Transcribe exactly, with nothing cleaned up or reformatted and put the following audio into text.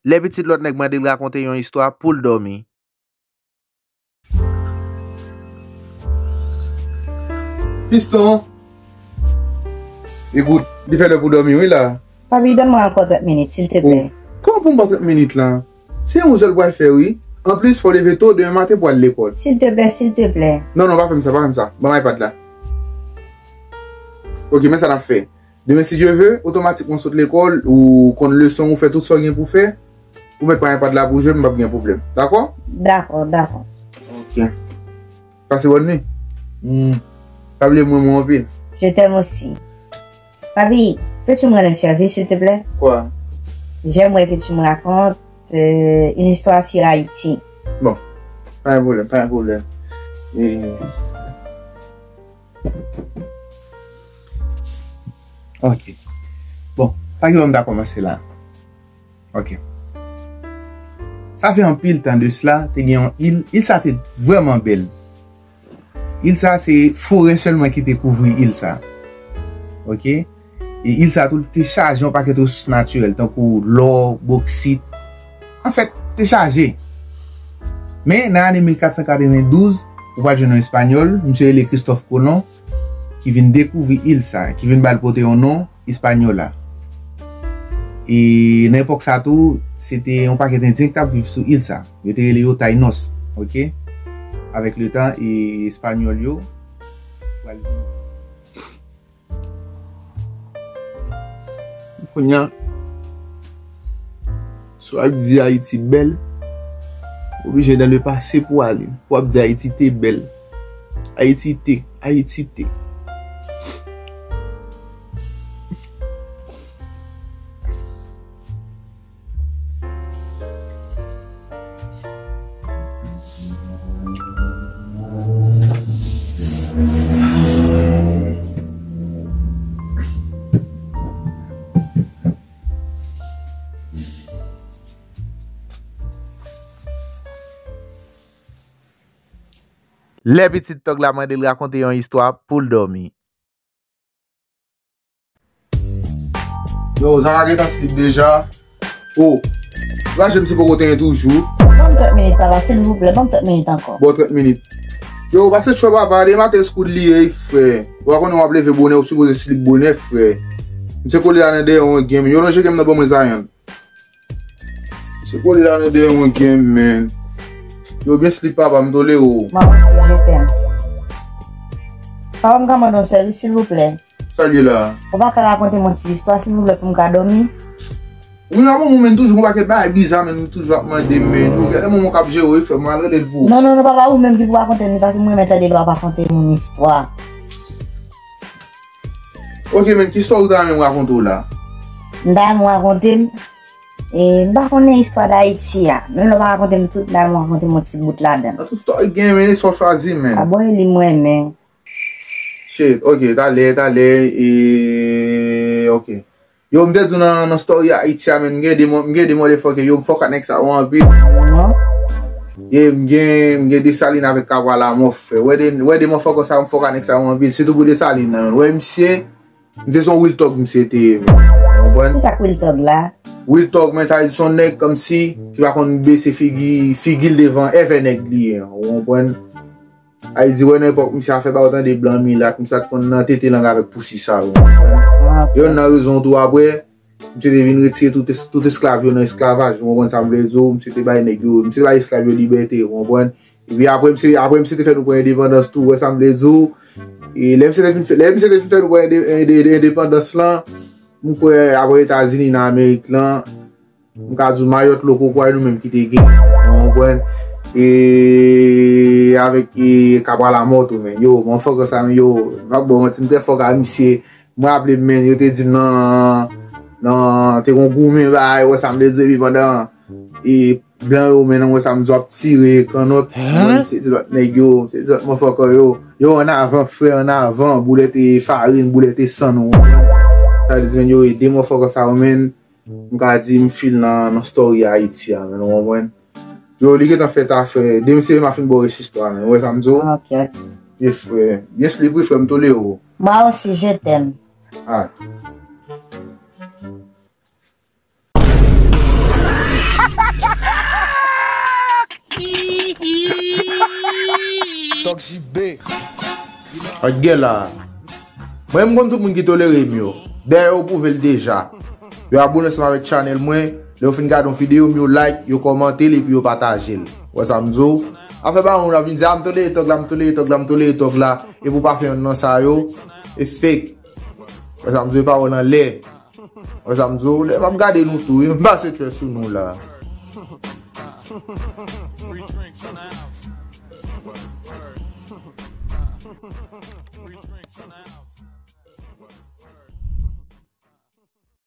Lè pitit lòt nèg mande l rakonte yon istwa pou l dòmi. Fiston! Ekout, li fè lè pou dòmi, wi, la. Papi, donn mwen ankò trant minit, silteplè. Oh. Kòman pou m ba w trant minit la? Se yon zèl pral fè, wi. Anplis, fò w leve to demen maten pou al lekòl. Silteplè, silteplè. Non, non, pa fè m sa, pa fè m sa. Ban m iPad la. Ok, men sa n ap fè. Demen, si Dye ve, otomatikman w sot lekòl, ou konn leson, ou fè tout sa w gen pou fè, ou mèt pran iPad la pou jwe, m p ap gen pwoblèm. Dakò? Dakò, dakò. Ok. Pase bòn nwi. Hmm. Pa bliye m renmen w anpil. Je t'aime aussi. Papi, peux-tu me rendre un service, s'il te plaît? Quoi? J'aimerais que tu me racontes, euh, une histoire sur Haïti. Bon, pa gen pwoblèm, pa gen pwoblèm. E, ok. Bon, pa gen lè m ta kòmanse la. Ok. Sa fè anpil tan de sila, te gen yon il. Il sa te vrèman bèl. Il sa, se forè sèlman ki te kouvri il sa. Ok? E il sa tou te chaje yon pakèt resous natirèl, tankou lò, boksit. Anfèt, te chaje. Men, nan ane mil kat san katrevendouz, ou pral jwenn yon Espanyòl, misye rele Christophe Colomb, ki vin dekouvri il sa, ki vin ba l pote yon non, Hispaniola. E nan epòk sa tou, se te yon pakèt Endyen ki t ap viv sou il sa. Yo te rele yo Tainos, ok? Avèk letan, e Espanyòl yo pral vin. Kounye a, si w ap di Ayiti bèl, ou oblije dans le passé pou ale. Pou w ap di Ayiti te bèl. Ayiti te, Ayiti te. Lè pitit tòg la mande l rakonte yon istwa pou l dòmi. Yo, Zara gentan slip deja. Oh. Raje m se poko te gen toujou. Ban m trant minit, papa, silvouplè, ban m trant minit ankò. Bon, trant minit. Yo, pase tchwe papa, demen maten se kout li ye, frè. Ou pa konnen w ap leve bonè, ou sipoze slip bonè, frè. M se kole la nan dèyè yon game. Yo, lonje game nan ban mwen Zayan. Se kole la nan dèyè yon game, man. Yo, byen slip papa, m tolere w. Mwen osi, je t'aime. Papa, m ka mande yon sèvis, silvouplè? Sa l ye la? Ou pa ka rakonte m yon ti istwa, silvouplè, pou m ka dòmi? Wi, avan mwen menm toujou gon pakèt bagay biza, men nou toujou ap mande m, men yo, gen de moman w k ap jere wi, frè m, al rele l pou ou. Non, non, non, papa, ou menm ki pou rakonte m li, paske m renmen tande lè w ap rakonte moun istwa. Ok, men ki istwa ou ta renmen m rakonte w la? M ta renmen w rakonte m, e, m pa konnen istwa Dayiti a, men lè w pa rakonte m tout, m ta renmen w rakonte m yon ti bout ladan l. Nan tout istwa ki gen, men sa w chwazi, men. A bon, e li m renmen. Shit, ok, talè, talè, e, ok. Yo, m te di w nan, nan story Ayiti a, men, m gen de mò-, m gen de motherfucker, yo, m fuck ak nèg sa yo anpil. Non. Ye, m gen, m gen Desalin avèk Kabwa Lamò, frè. Wè de, wè de motherfucker sa yo, m fuck ak nèg sa yo anpil, sitou pou Desalin nan, men. Wè misye, misye se yon real thug, misye te ye, men. Ou konprann? Kisa k real thug la? Real thug, men, sa vle di se yon nèg kòmsi, ki pa konn bese figi, figi l devan èvè nèg li ye, ou konprann? Ay di, wè, nan epòk misye a fè ba ou tande blan milat, misye a t konn nan tete lang avèk pousi sa yo. Ah, ok. Youn nan rezon tou apre, misye te vin retire tout es-, tout esklav yo nan esklavaj, ou konprann sa m vle di w, misye te bay nèg yo, misye te bay esklav yo libète, ou konprann? Epi apre, misye, apre misye te fè nou pran endepandans tou, ou wè sa m vle di w? E lè misye te fin fè, lè misye te fin fè nou pran ende-, ende-, endepandans lan, m kwè apre Etazini nan Amerik lan, m ka di w Mayòt, Lokokwa, e nou menm ki te gen. Ou konprann? E avèk, e, Kabwa Lamò tou, men. Yo, motherfucker sa, men, yo, m p ap ba w manti, m trè fòk a misye. M raple m, men, yo te di m nan, nan, te gon goumen, bagay, wè sa m te di, epi pandan, e, blan yo, men, wè sa m di w ap tire, kannòt, mwen, m se ti lòt nèg yo, m se ti lòt motherfucker yo. Yo, ann avan, frè, ann avan, boulèt e farin, boulèt e san, nou konprann? Sa vle di, men, yo, e de motherfucker sa yo, men, m ka di m feel nan, nan story Ayiti a, men, ou konprann? Yo, li gentan fèt a frè. Demen se m ap fin ba w rès istwa, men. Ou wè sa m di w? Ok, ok. Yes, frè. Yes, li wi, frè, m tolere w. Moi aussi, je t'aime. Ah. Ak gen la. Mwen, m konn tout moun ki tolere m yo. Dayè, yo pwouve l deja. Yo abone ansanm avèk chanèl mwen. Lè yo fin gade yon videyo m, yo like, yo kòmante l epi yo pataje l. Ou wè sa m di w? Afè pa moun ap vin di, "A, m tolere tòg la, m tolere tòg la, m tolere tòg la." Epi w pa fè yonn nan sa yo. E fake. Ou wè sa m di w? E pawòl anlè. Ou wè sa m di w? Lè m ap gade nou tou, wi. M pase trè sou nou la.